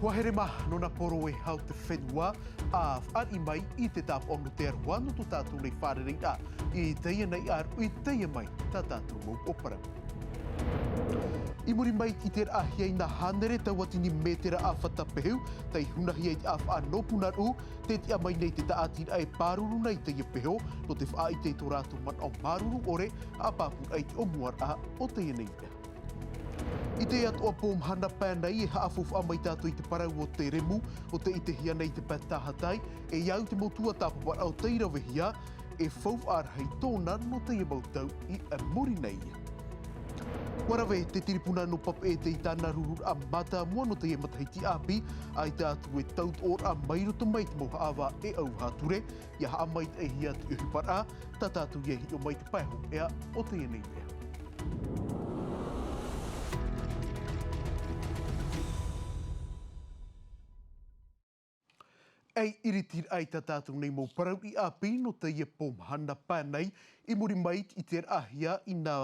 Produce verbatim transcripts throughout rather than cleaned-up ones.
Kua here mā nō nā poro e hau te fenua, a fāriʻi mai i te tāpaʻo nō te aroha nō tō tātou nei fārereiraʻa i teie nei ʻāruʻi, i teie mai tā tātou mau ʻōparau. I muri mai i te raʻahia i nā hānere tauatini mētera ʻāfata pehu, tei hunahia i te ʻāfaʻa nō Punaruʻu, tē tiʻa mai nei te tāʻatiraʻa e pāruru nei teie peho, nō te faʻaʻite i tō rātou manaʻo māuruuru ʻore, haʻapāpūraʻa i te ʻōmuaraʻa o teie nei mea. I teie atoʻa pō mahana pae nei e haʻafaufaʻa mai tātou i te parau o te remu, o tē ʻitehia nei te pae tahatai, e au te mau tuatāpaparaʻa o tei ravehia, e faufaʻa rahi tōna nō teie mau tau i muri nei. Kua rave te tiripuna nō Papeʻete i tāna rururaʻa mātāmua nō teie matahiti ʻāpī, ʻaita atu e tautoʻoraʻa mai roto mai te mau haʻavā e ʻauvaha ture, ʻia haʻamaitaʻihia te ʻohiparaʻa, tā tātou ia hiʻo mai te pae hōʻē o teie nei mea. E iritiraʻa i tā tātou nei mau parau ʻāpī nō teie pō mahana pae nei, i muri mai i te raʻahia i nā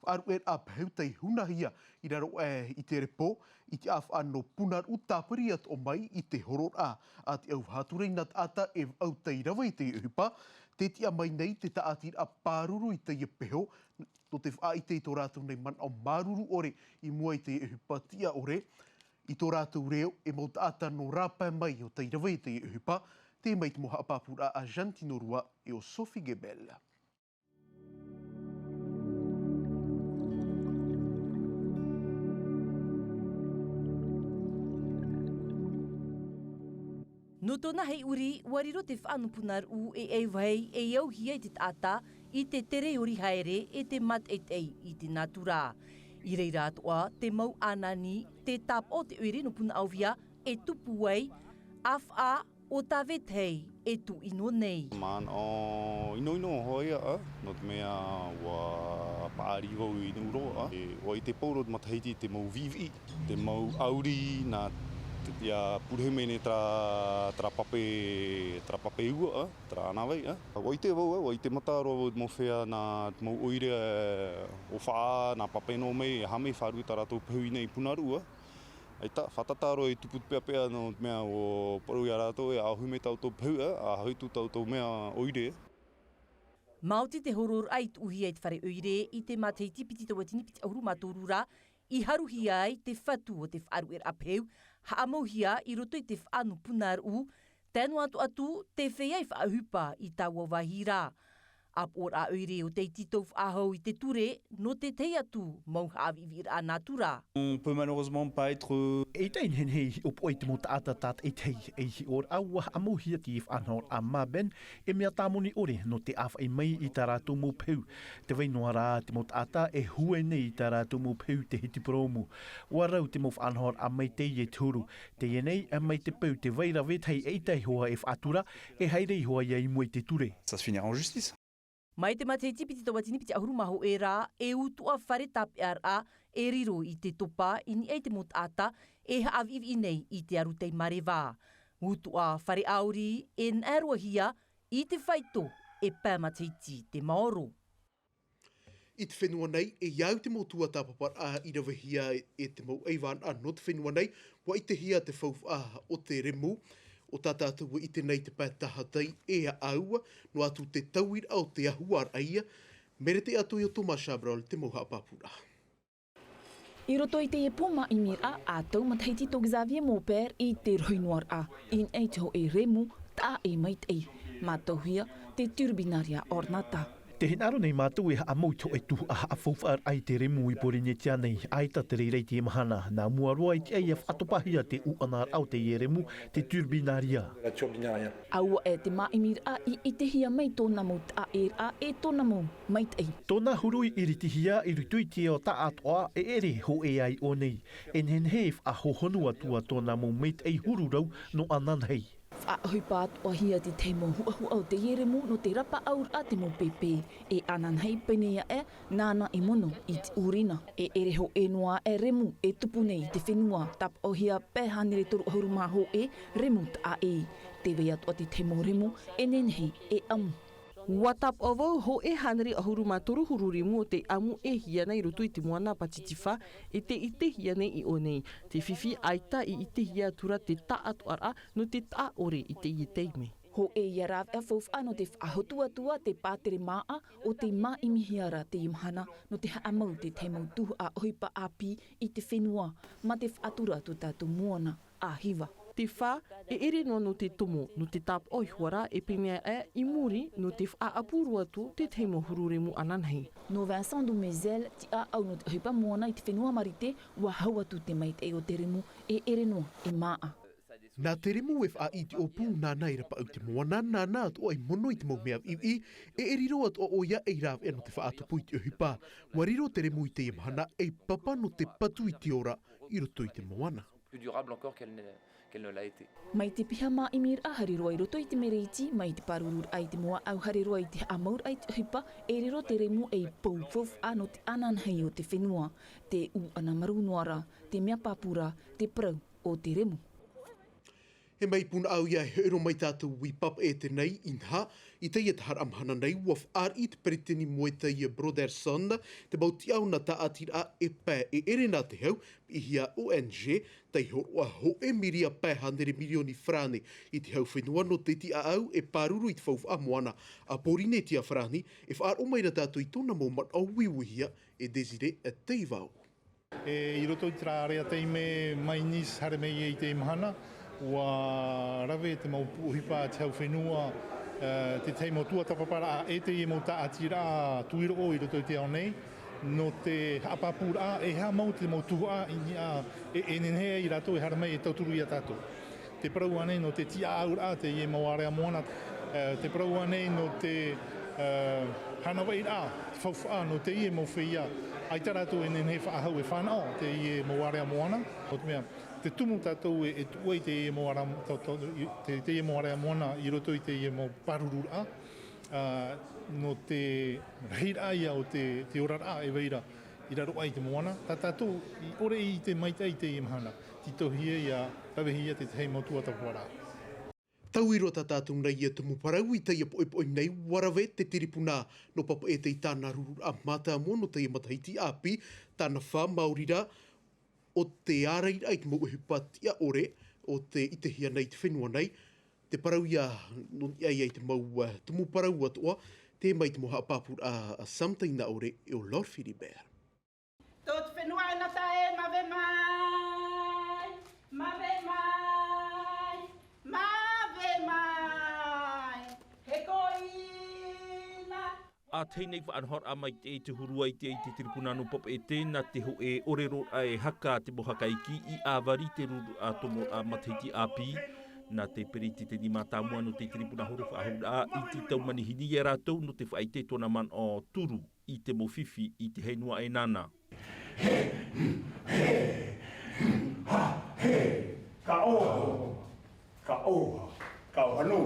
faʻaruʻeraʻa pehu tei hunahia i raro aʻe i te repo, i te ʻāfaʻa nō Punaruʻu, tāpiri atoʻa mai i te hororaʻa a te ʻauvaha ture i nā taʻata e vaʻu tei rave i teie ʻohipa, tē tiʻa mai nei te tāʻatiraʻa pāruru i teie peho, nō te faʻaʻite i tō rātou nei manaʻo māuruuru ʻore i mua i teie ʻohipa tiʻa ʻore, i tō rātou reo e mau taʻata nō rāpae mai o tei rave i teie ʻohipa, tē mai te mau haʻapāpūraʻa a Jeanne Tinorua e ʻo Sophie Gebel. Nō tōna heiʻuri, ʻua riro te faʻa nō Punaruʻu e ʻeivahi e auhia i te taʻata i te tere ʻori haere e te mātaʻitaʻi i te nātura. I reira atoʻa te mau ʻānāni, te tāpaʻo o te ʻoire nō Punaʻauia e tupu ai, ʻāfaʻa o tā vetahi e tuʻino nei. Manaʻo ʻinoʻino hoʻi ā, nō te mea ʻua paʻari vau i Nauru ā, e, ʻua ʻite pauroa te matahiti te mau viʻiviʻi, te mau ʻauri, nā te, ʻia pūrehu mai nei terā, terā pape, terā pape ua ā, terā ʻānāvai ā. ʻUa ʻite vau ā, ʻua ʻite mata roa vau te mau feiā nā te mau ʻoire, e, ʻōfaʻa, nā pape noa mai, e haʻamau faʻaruʻe tā rātou pehu i ʻō nei i Punaruʻu ā. ʻAita, fātata roa e tupu te peʻapeʻa nō te mea ʻua parau ia rātou e ʻāʻauhia mai tā ʻoutou pehu ā, ʻa hoʻi tō tātou mea ʻoire. Maoti te hororaʻa i tuʻuhia i te fare ʻoire i te matahiti piti tauatini piti ʻahuru mā toru ra, i haruhia ai te fatu o te faʻaruʻeraʻa pehu, haʻamauhia i roto i te faʻa nō Punaruʻu, tae noa atu atu te feiā i faʻaʻohipa i taua vāhi ra. ʻĀpoʻoraʻa ʻoire o tei tītau faʻahou i te ture, nō te tahi atu mau haʻaviʻiviʻiraʻa nātura. On peut malheureusement pas être, euh, ʻEita e nehenehe e hiʻopoʻa i te mau taʻata tātaʻitahi, e hiʻoraʻa ʻua haʻamauhia te faʻanahoraʻa mā Ben, e mea tāmoni ʻore nō te ʻāfaʻi mai i tā rātou mau pehu. Tē vai noa ra te mau taʻata e hue nei i tā rātou mau pehu te hiti purōmu. ʻUa rau te mau faʻanahoraʻa maitaʻi e te huru. Teie nei, mai te peu tē vai ra vetahi ʻeita iho ā e faʻatura, e haere iho ā ia i mua i te ture. Ça se finira en justice. Mai te matahiti piti tauatini piti ʻahuru mā hōʻē ra, e utuʻa fare tāpeʻaraʻa e riro i te topa i niʻa i te mau taʻata e haʻaviʻiviʻi nei i te arutai mareva. Utuʻa fare ʻauri e naʻe roahia i te faito e pae matahiti te maoro. I te fenua nei, e au te mau tuatāpaparaʻa i ravehia e te mau ʻaivānaʻa nō te fenua nei, ʻua ʻitehia te faufaʻa o te remu, o tā tātou e ʻite nei te pae tahatai e aʻau, noa atu te tauiraʻa o te ahuaraʻa ia, Merete Atoio, Thomas Chabrol, te mau haʻapāpūraʻa. I roto i teie pō māʻimiraʻa, ʻa tau matahiti tō Xavier Maubert i te rohi noa ra, i niʻa i te hōʻē remu, taʻa ʻē maitaʻi, mātauhia te Turbinaria ornata. Tē hinaʻaro nei mātou e haʻamau i te hōʻē tuhaʻa haʻafaufaʻaraʻa i te remu i Pōrīnetia nei, ʻaita te reira i teie mahana, nā mua roa i te ʻai e faʻatopahia te ʻuʻanaraʻa o teie remu, te Turbinaria. Aua ʻē te māʻimiraʻa i ʻitehia mai tōna mau taʻa ʻēraʻa e tōna mau maitaʻi. Tōna huru i ʻiritihia i roto i te ao taʻatoʻa e ʻere hōʻē ai ʻō nei. E nehenehe e faʻahohonu atu ā tōna mau maitaʻi huru rau nō ananahi. Faʻaʻohipa atoʻahia te tahi mau huʻahuʻa o teie remu nō te rapaʻauraʻa te mau pēpē. E ananahi pēnei aʻe, nāna i mono i te ʻurina. E ʻere hōʻē noa aʻe remu e tupu nei i te fenua, tāpaʻohia pae hānere toru ʻahuru mā hōʻē remu taʻa ʻē. Tē vai atoʻa te tahi mau remu e nehenehe e ʻamu. Ua tāpaʻo vau hōʻē hānere ʻahuru mā toru huru remu o te ʻāmuʻehia nei i roto i te moana Pātitifā, e tē ʻitehia nei i ʻō nei. Te fifi ʻaita i ʻitehia atu ra te taʻatoʻaraʻa nō te taʻa ʻore i teie taime. Hōʻē ia rāveʻa faufaʻa nō te faʻahotu atu ā te pātere māʻa o tei māʻimihia ra teie mahana nō te haʻamau te tahi mau tuhaʻa ʻohipa ʻāpī i te fenua, mā te faʻatura tō tātou moana ʻāhiva. Te fā, e ʻere noa nō te tomo, nō te tāpaʻo iho ā ra e pēneiaʻe i muri nō te faʻaʻapu roa atu te tahi mau huru remu ananahi. Nō Vincent Dumézil, tiʻaʻau nō te ʻohipa moana i te fenua Marite, ua hau atu te maitaʻi o te remu, e ʻere noa e māʻa. Nā te remu e faʻaʻite ʻōpū nāna i rapaʻau i te moana, nāna atoʻa i mono i te mau mea viʻiviʻi, e, e riro atoʻa ʻoia ei rāveʻa nō te faʻatupu i te ʻohipa. Ua riro te remu i teie mahana ei papa nō te patu i te ora i roto i te moana. Plus durable encore qu'elle ne, qu'elle ne l'a été. Mai te piha māʻimiraʻa haere roa i roto i te mereti, mai te pārururaʻa i te mōʻaʻau haere roa i te haʻamauraʻa i te ʻohipa, e riro te remu ei pou faufaʻa nō te ananahi o te fenua. Te ū ʻana marū noa ra, te mea pāpū ra, te parau o te remu. E mai Punaʻauia e hōʻē roa mai tātou i Papeʻete nei, inaha, i teie taharaʻa mahana nei, ua fāriʻi te peretiteni Muay Thai Brotherson te mau tiʻaʻau nā tāʻatiraʻa e pae e ʻere nā te hau, piʻihia O N G, tei hōroʻa hōʻē miria pae hānere mirioni farāne i te hau fenua nō te tiʻaʻau e pāruru i te faufaʻa moana. A Pōrīnetia farāni, e faʻaroʻo mai ra tātou i tōna mau manaʻo uiuihia e Désiré Teivao. E, i roto i terā area taime mai Nice haere mai ai i teie mahana, ua rave te mau pū ʻohipa a te hau fenua, e, te tahi mau tuatāpaparaʻa e teie mau tāʻatiraʻa tuiroʻo i roto i te ao nei, nō te haʻapāpūraʻa e aha mau te mau tuhaʻa i niʻa e, e nehenehe ai rātou e haere mai e tauturu ia tātou. Te parau ānei nō te tiʻaʻauraʻa teie mau area moana, e, te parau ānei nō te, e, hānavairaʻa, te faufaʻa nō teie mau feiā, ʻaita rātou e nehenehe e faʻahou e fānaʻo teie mau area moana, nō te mea, te tumu tātou e, e tuʻu ai teie mau area, tau, tau, i, te, teie mau area moana i roto i teie mau pārururaʻa, a, nō te rahiraʻa ia o te, te oraraʻa e vai ra i raro aʻe i te moana, tā tātou i ʻore i ʻite maitaʻi i teie mahana, tītauhia ia ravehia te tahi mau tuatāpaparaʻa. Taui roa tā tātou nei ia tumu parau i teie poʻipoʻi nei, ua rave te tiripuna nō Papeʻete i tāna rururaʻa mātāmua nō teie matahiti ʻāpī, tāna fā maori rā, ʻo te ārairaʻa i te mau ʻohipa tiʻa ʻore, ʻo tē ʻitehia nei i te fenua nei, te parau ia nō niʻa ia i te mau, e, tumu parau atoʻa, tē mai te mau haʻapāpūraʻa a Sam Tainaʻore e ʻo Laure Philibert. Tō te fenua e nā tae, mave mai, mave mai, mave mai, he koina. ʻA tahi nei faʻanahoraʻa maitaʻi te huru ai te, i te tiripuna nō Papeʻete, nā te hōʻē ʻōreroraʻa e haka te mau haka iki i ʻāvari te rururaʻa tomoraʻa matahiti ʻāpī, nā te peretiteni mātāmua nō te tiripuna huru faʻahou raʻa, ʻIti Taumanihini, ia rātou nō te faʻaʻite i tōna manaʻo turu i te mau fifi i te fenua ʻEnana. He, he, ha, he, ka ʻoha, ka ʻoha, ka ʻoha nō.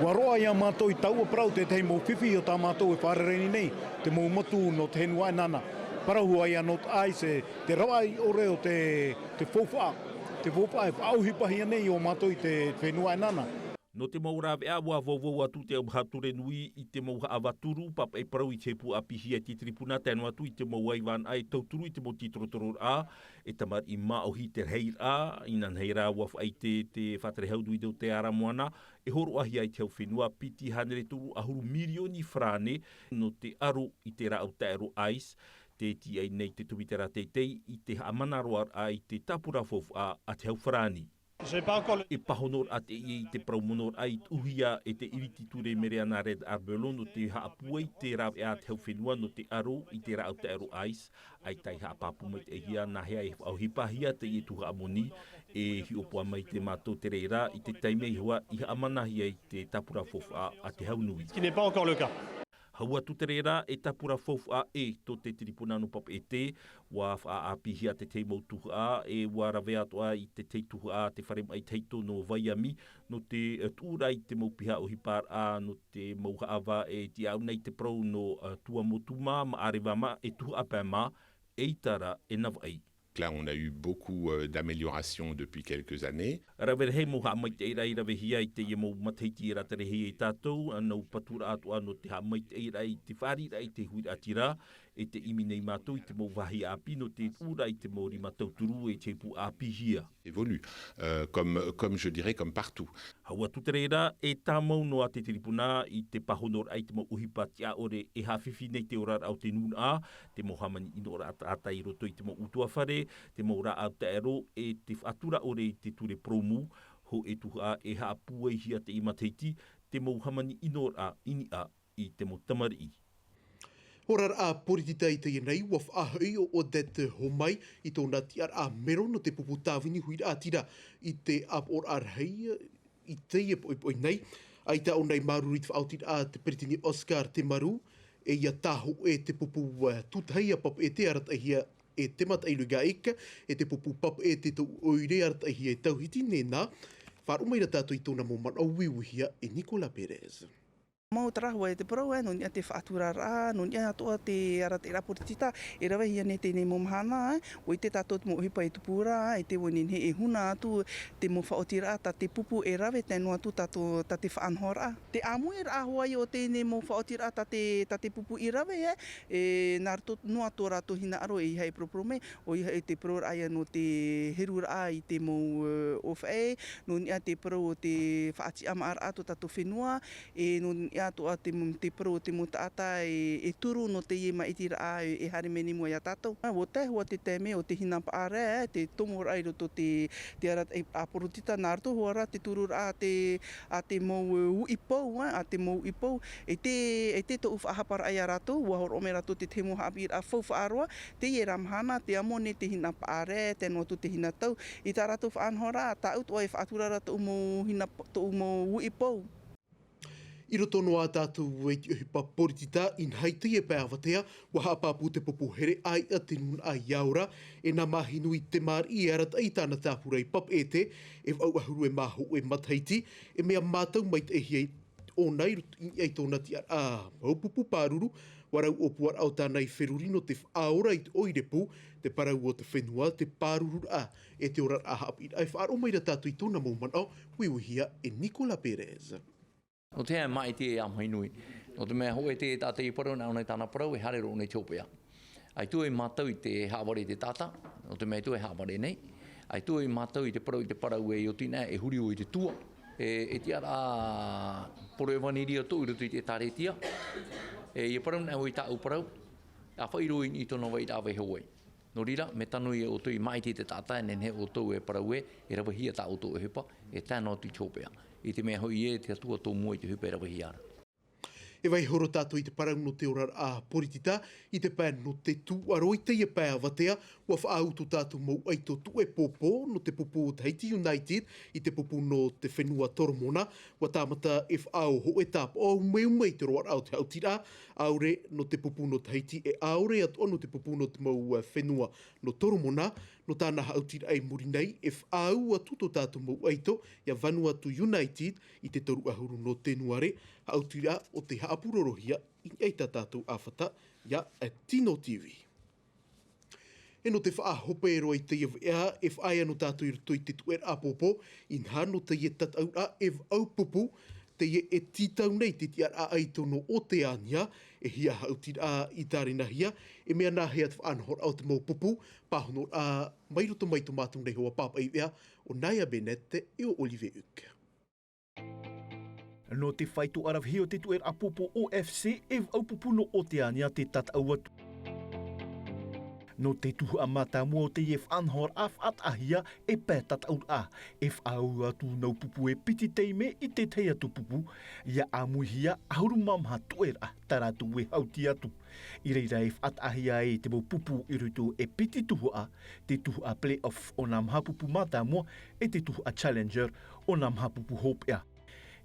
Ua roaʻa ia mātou i taua parau te tahi mau fifi o tā mātou e fārerei nei, te mau motu nō te fenua ʻEnana. Parau hua ia nō te ice, te ravaʻi ʻore o te, te faufaʻa, te faufaʻa e faʻaʻohipahia nei o mātou i te fenua ʻEnana. Nō te mau rāveʻa, ua vauvau atu te aumaha ture nui i te mau haʻavā turu, papaʻi parau i te hepū ʻāpīhia i te tiripuna, tae noa atu i te mau vaivanaʻa e tauturu i te mau tītorotororaʻa, e tamariʻi māʻohi te rahiraʻa, inanahi rā ua faʻaʻite te faʻaterehau nui nō te ara moana, e hōroʻahia i te hau fenua piti hānere toru ʻahuru mirioni farāne, nō te aro i te rāʻau taʻero ice, tē tīaʻi nei te tōmitera teitei i te haʻamanaʻoraʻa i te tāpura faufaʻa a te hau farāni. E pāhonoraʻa teie i te parau monoraʻa i tuʻuhia e te ʻiriti ture Mereana Red Arbelon nō te haʻapūai te rāveʻa a te hau fenua nō te aro i te rāʻau taʻero ice, ʻaita i haʻapāpū maitaʻihia nā hea e faʻaʻohipahia teie tuhaʻa moni, e hiʻopoʻa mai te mātou te reira i te taime iho ā i haʻamanahia i te tāpura faufaʻa a te hau nui. Ce qui n'est pas encore le cas. Hau atu te reira e tāpura faufaʻa ē tō te tiripuna nō Papeʻete, ua faʻaʻāpīhia te tahi mau tuhaʻa, e ua rave atoʻa i te tahi tuhaʻa te fare maʻi tahito nō Vaiami, nō te, e, tuʻuraʻa i te mau piha ʻohiparaʻa, nō te mau haʻavā e tiʻaʻau nei te parau nō, e, Tuamotu mā, Maʻareva mā, e Tuhaʻa Pae mā, ʻaita rā e Navaʻi. Là, on a eu beaucoup, euh, d'améliorations depuis quelques années. Rave rahi mau haʻamaitaʻiraʻa i ravehia i teie mau matahiti e rātarehia e tātou, ā, nau paturaʻa atoʻa nō te haʻamaitaʻiraʻa i te fāriʻiraʻa i te huiraʻatira, e te ʻimi nei mātou i te mau vāhi ʻāpī nō te tuʻuraʻa i te mau rima tauturu e te ipu ʻāpīhia. Évolue, euh, comme, comme je dirais, comme partout. Hau atu te reira, e tāmau noa te tiripuna i te pāhonoraʻa i te mau ʻohipa tiʻaʻore e haʻafifi nei te oraraʻa o te nūnaʻa, te mau hāmani ʻinoraʻa taʻata i roto i te mau ʻutuāfare, te mau rāʻau taʻero, e te faʻatura ʻore i te ture purōmu, hōʻē tuhaʻa e haʻapūaihia teie matahiti, te mau hāmani ʻinoraʻa i niʻa i te mau tamariʻi. Oraraʻa poritita i teie nei, ua faʻahoʻi ʻo Odette Homai i tōna tiʻaraʻa mero nō te pupu tāvini huiraʻatira i te ʻāpoʻoraʻa rahi i teie poʻipoʻi nei. ʻAita ʻōna i māuruuru i te faʻaotiraʻa a te peretiteni Oscar Temaru, e ia tāhōʻē te pupu, eh, tūtahi a Papeʻete arataʻihia e te mataʻi Lugaik, e te pupu Papeʻete tōʻu ʻoire arataʻihia e Tauhiti Nena. Faʻaroʻo mai ra tātou i tōna mau manaʻo, uiuihia e Nicolas Perez. Mau tarahua e te parau, e, nō niʻa te faʻaturaraʻa, nō niʻa atoʻa te arataʻiraʻa poritita, e ravehia nei teie nei mau mahana, e, ʻua ʻite tātou te mau ʻohipa e tupu ra, e tē vai nei e huna atu te mau faʻaotiraʻa tā te pupu e rave tae noa atu tā tō, tā te faʻanahoraʻa. Te ʻāmuiraʻa hoʻi o teie nei mau faʻaotiraʻa tā te, tā te pupu i rave, e, e, nā roto noa tō rātou hinaʻaro e ʻeiaha e poroporome, ʻoia hoʻi te parauraʻa ia nō te heruraʻa i te mau, e, ʻōfaʻi, nō niʻa te parau o te faʻatiʻamāraʻa tō tātou fenua, e nō niʻa atoʻa te, te parau o te mau taʻata e, e turu nō teie maʻitiraʻa e, e haere mai nei mua iā tātou. Ā, ʻua tae hoʻi te taime o te hina paʻare, te tomoraʻa i roto te, te arataʻi, ā, poritita, nā roto hoʻi rā te tururaʻa a te, a te mau, e, uʻi pou, ā, a te mau uʻi pou. E te, e te tōʻu faʻahaparaʻa iā rātou, ʻua hōroʻa mai rātou te tahi mau haʻapiʻiraʻa faufaʻa roa, teie rā mahana, tē amo nei te hina paʻare, tae noa atu te hina tau. I tā rātou faʻanahoraʻa, tāʻu atoʻa e faʻatura ra tōʻu mau hina, tōʻu mau uʻi pou. I roto noa tātou i te ʻohipa poritita, inaha i teie pae avatea, ʻua haʻapāpū te pupu here ʻāiʻa te nūnaʻa ia ora, e nā Mahinui Temariʻi e arataʻi i tāna tāpura i Papeʻete, e vaʻu ʻahuru e mā hōʻē matahiti, e mea mātau maitaʻihia ʻōna i roto i, i tōna tiʻaraʻa mau pupu pāruru, ʻua rau ʻōpuaraʻa o tāna i feruri nō te faʻaora i te ʻoire pū, te parau o te fenua, te pārururaʻa, e te oraraʻa haʻapiʻiraʻa, e faʻaroʻo mai ra tātou i tōna mau manaʻo, uiuihia e Nicolas Perez. Nō te aha e maʻiti e Mahinui? Nō te mea hōʻē te taʻata i parau, nā ʻōna i tāna parau, e haere roa ʻōna i te hopeʻa. ʻAita e mātau i te haʻavare i te taʻata, nō te mea ʻaita e haʻavare nei. ʻAita e mātau i te parau, i te parau e oti nei, e huri ʻoe i te tua. E, e tiʻaraʻa poro ʻevaniria tōʻu i roto i te ʻĒtārētia. E, ʻia parau nei ʻoe i tāʻu parau, ʻa faʻaʻī roa i niʻa i tōna vai i rave hōʻē. Nō reira, mea tano ia ʻoutou i maʻiti i te taʻata, e nehenehe ʻoutou e parau ē, e ravehia tā ʻoutou ʻohipa, e tae noa atu i te hopeʻa. I te mea hoʻi ē, te Atua tō mua i te ʻohipa e ravehia ra. E vaiiho roa tātou i te parau nō te oraraʻa poritita, i te pae nō te tūʻaro i teie pae avatea, ʻua faʻaau tō tātou mau ʻaito tuʻepōpō nō te pupu o Tahiti United i te pupu nō te fenua Toromona, ʻua tāmata e faʻaau hōʻē tāpaʻo umeume i te roaraʻa o te haʻutiraʻa, ʻaore nō te pupu nō Tahiti, e ʻaore atoʻa nō te pupu nō te mau, eh, fenua nō Toromona, nō tāna haʻutiraʻa i muri nei, e faʻaau atu tō tātou mau ʻaito ia Vanuatu United i te toru ʻahuru nō Tenuare, haʻutiraʻa o te haʻapurorohia i niʻa i tā tātou ʻāfata, ia Tino T V. E nō te faʻahope roa i teie veʻa, e faʻaea noa tātou i roto i te tuʻeraʻa pōpō, inaha nō teie tataʻuraʻa e vaʻu pupu, teie e tītau nei te tiʻaraʻa ʻaito nō Oteania, e hia haʻutiraʻa i tārenahia, e mea nāhea te faʻanahoraʻa o te mau pupu, pāhonoraʻa mai roto mai tō mātou nei hoa pāpaʻi veʻa, ʻo Naya Bennett e ʻo Olivier Huck. Nō te faito ʻaravihi o te tuʻeraʻa pōpō O F C e vaʻu pupu nō Oteania te tataʻu atu. Nō te tuhaʻa mātāmua o teie faʻanahoraʻa faʻataʻahia e pae tataʻuraʻa, e faʻaau atu nau pupu e piti taime i te tahi atu pupu, ʻia ʻāmuihia ʻahuru mā maha tuʻeraʻa tā rātou e haʻuti atu. I reira e faʻataʻahia ai te mau pupu i roto e piti tuhaʻa, te tuhaʻa Playoff o nā maha pupu mātāmua, e te tuhaʻa Challenger o nā maha pupu hopeʻa.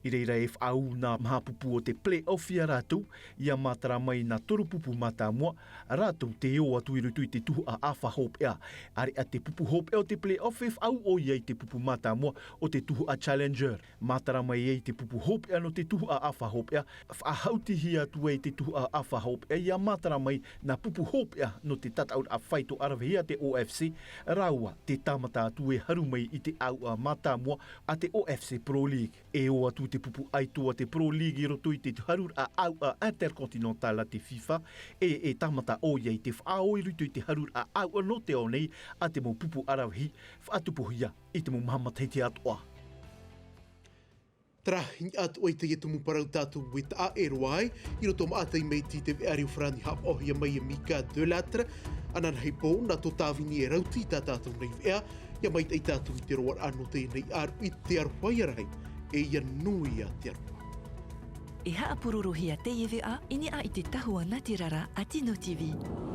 I reira e faʻaū nā maha pupu o te play-off iā rātou, ia mātara mai nā toru pupu mātāmua, rātou te ō atu i roto i te tuhaʻa ʻāfa hopeʻa. ʻAreʻa te pupu hopeʻa o te play-off e faʻaū ʻoia i te pupu mātāmua o te tuhaʻa Challenger. Mātara mai ai te pupu hopeʻa nō te tuhaʻa ʻāfa hopeʻa, faʻahautihia atu ai te tuhaʻa ʻāfa hopeʻa, ia mātara mai nā pupu hopeʻa nō te tataʻuraʻa faito ʻaravihi a te O F C, rāua te tāmata atu e haru mai i te ʻāuʻa mātāmua a te O F C Pro League. E ō atu te pupu ʻaito a te Pro League i roto i te haruraʻa ʻāuʻa Intercontinental a te FIFA, e, e tāmata ʻoia i te faʻaō i roto i te haruraʻa ʻāuʻa nō te ao nei a te mau pupu ʻaravihi, faʻatupuhia i te mau maha matahiti atoʻa. Tarahi atu ai teie tumu parau tātou e taʻa ʻē roa ai, i roto maʻa taime i te veʻa reo farāni haʻapaʻohia mai e Mika Delattre, ananahi pō, nā tō tāvini e rauti tā tātou nei veʻa, ia maitaʻi tātou i te roaraʻa nō teie nei ʻāruʻi te aroha ia rahi, e ia nui ia te aroha. E haʻapurorohia teie veʻa, i niʻa i te tahua nā te rara a Tino T V.